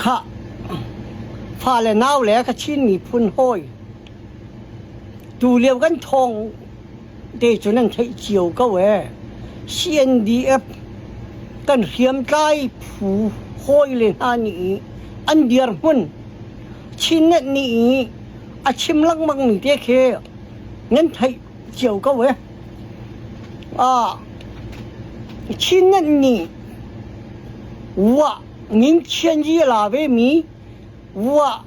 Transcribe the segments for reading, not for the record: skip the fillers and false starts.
Khah, fale naule ka Chin miphun hawi, tulio kan thawng te cu nan theih cio ko ee. CNDF kan hriamtlai phu hawile hna nih an dirhmun Chinnet nih a chim lengmang mi te khi nan theih cio ko ee. Ah, Chinnet nih wah Ningchian i a la vemi vuah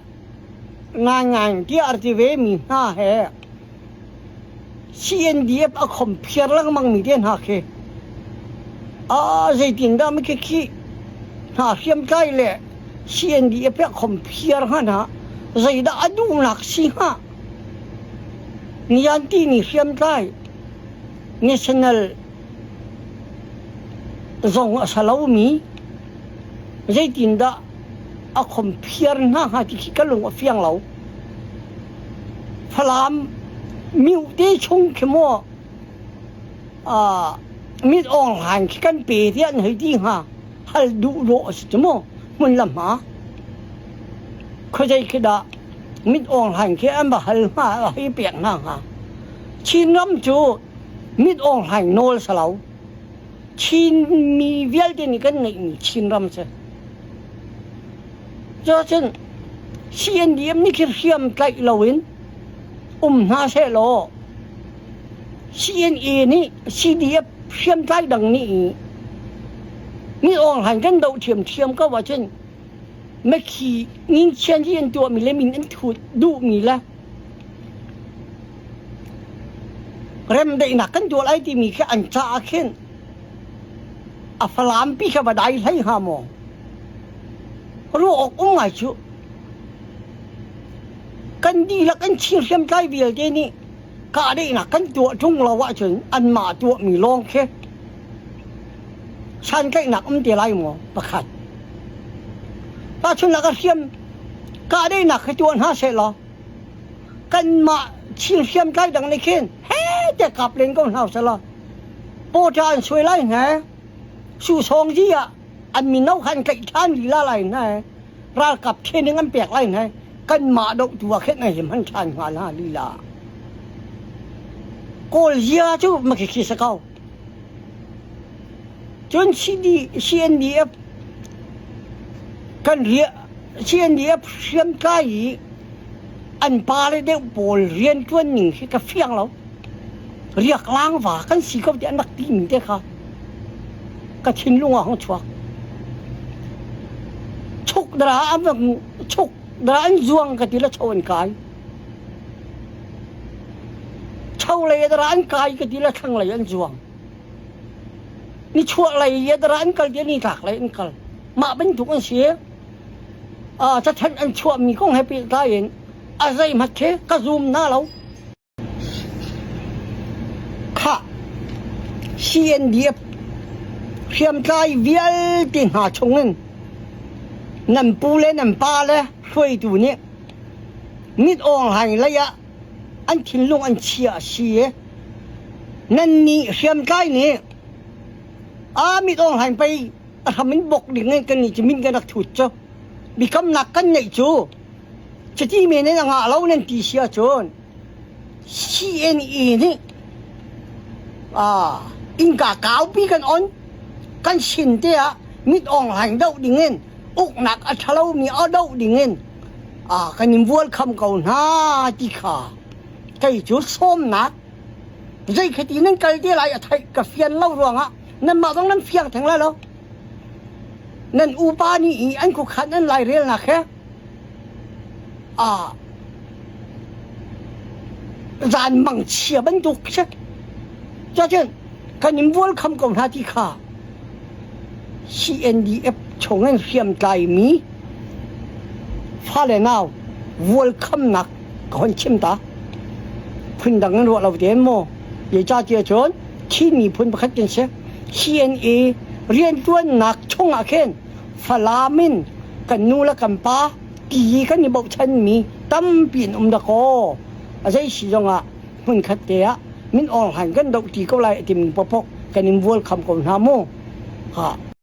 ngaingai tiah a ti vemi hna he CNDF a khomphiar lengmangmi te hna khi aa zeitindah mi khi hna hriamtlai le CNDF a khomphiar hnga hna zeidah a duhnak si hnga? Nian timi hriamtlai national zong a sa lomi zeitindah a khomphiar hna hnga ti khi ka lung a fiang lo. Falam mute chung khi maw mit awng hlan khi kan pe tiah an hei ti hnga hal duh dawh a si cu maw hmun lam ha khuazei khi dah mit awng hlan khi an va hal hnga a hei pek hna hnga Chinram cu mit awng hlaing nawl si lo. Chinmi vialte nih kan ngeihmi Chinram si. Cuacun CNDM nih khi hriam tlaih loin um hna sehlaw CNA nih CDF hriamtlai dang nih mit awng hlaing kan doh ṭhiamṭhiam ko ahcun Mekhi ngingchian hi an tuahmi le min an thut duhmi le Remdaihnak kan tuah lai timi khi an caah khin a Falampi kha va dai hlei hnga maw? Ruah awk um ngai cu. Kan dihlak kan Chin hriamtlai vialte nih kahdaihnak kan tuah ṭung lo ahcun anmah tuahmi lawng khi santlaihnak um te lai maw? Pakhat. Tahchunhnak ah hriam kahdaihnak khi tuah hna sehlaw kanmah Chin hriamtlai dang nih khin he tiah kap len ko hna sehlaw pawṭa an suai lai hna susawng zi ah an mino kha an tlaih ṭhan lila lai hna ralkap training an pek lai hna kanmah dohtu ah khin an him han ṭhan hnga hna lila Kawl zia cu makhikhi si ko cun CD CNDF kan riah CNDF hriamtlai i an pale deuh pawl rianṭuan ning hi ka fiang lo. Riaklang va kan si ko ti an rak timi te kha ka thinlung ah hung chuak. Chuk dara an va chuk dara an zuang ka ti la cho an kai. Cho lei dara an kai ka ti la thlang lei an zuang. Nichuah lei dara an kal ti nitlak lei an kal. Mah bantuk an si. Cathanh an chuahmi kong he pehtlai in a zeihmat khi ka zum na lo. Khah, CNDF hriamtlai vialte hna chungin nan pu le nan pa le hruaitu nih mit awng hlaing lei ah an thinlung an chia a si i nannih hriamtlai nih a mit awng hlaing pei a hram in bok ding in kan nih cu min kan rak thut cu biakamnak kan neih cu cuti men in a ngah lo nan ti si ahcun CNE nih innka kaupi kan on kan sin te ah mit awng hlaing doh ding in uknak a ṭhalomi a doh ding in kan in vual kham ko hna ti kha kei cu sawmnak zei khati nan kal te lai a theih ka fian lo ruangah nanmah zong nan fiang theng lai lo nan upa nih i an khuakhan an lairelnak he a zan mangchia bantuk si cacun kan in bual kham ko hna ti kha CNDF chung in hriamtlaimi fale nau vual khamnak ka hon chim ta phundang in ruah lo tein maw zeicahtiah cun Chin miphun pakhat kan si CNA rianṭuannak chungah khin Falam in kan nu le kan pa ti kan i bochanmi tampi in um dakaw a zei si zongah hmunkhat te ah min Aung Hlaing kan doh ti ko lai a timi pawpawk kan in vual kham ko hna mu ha.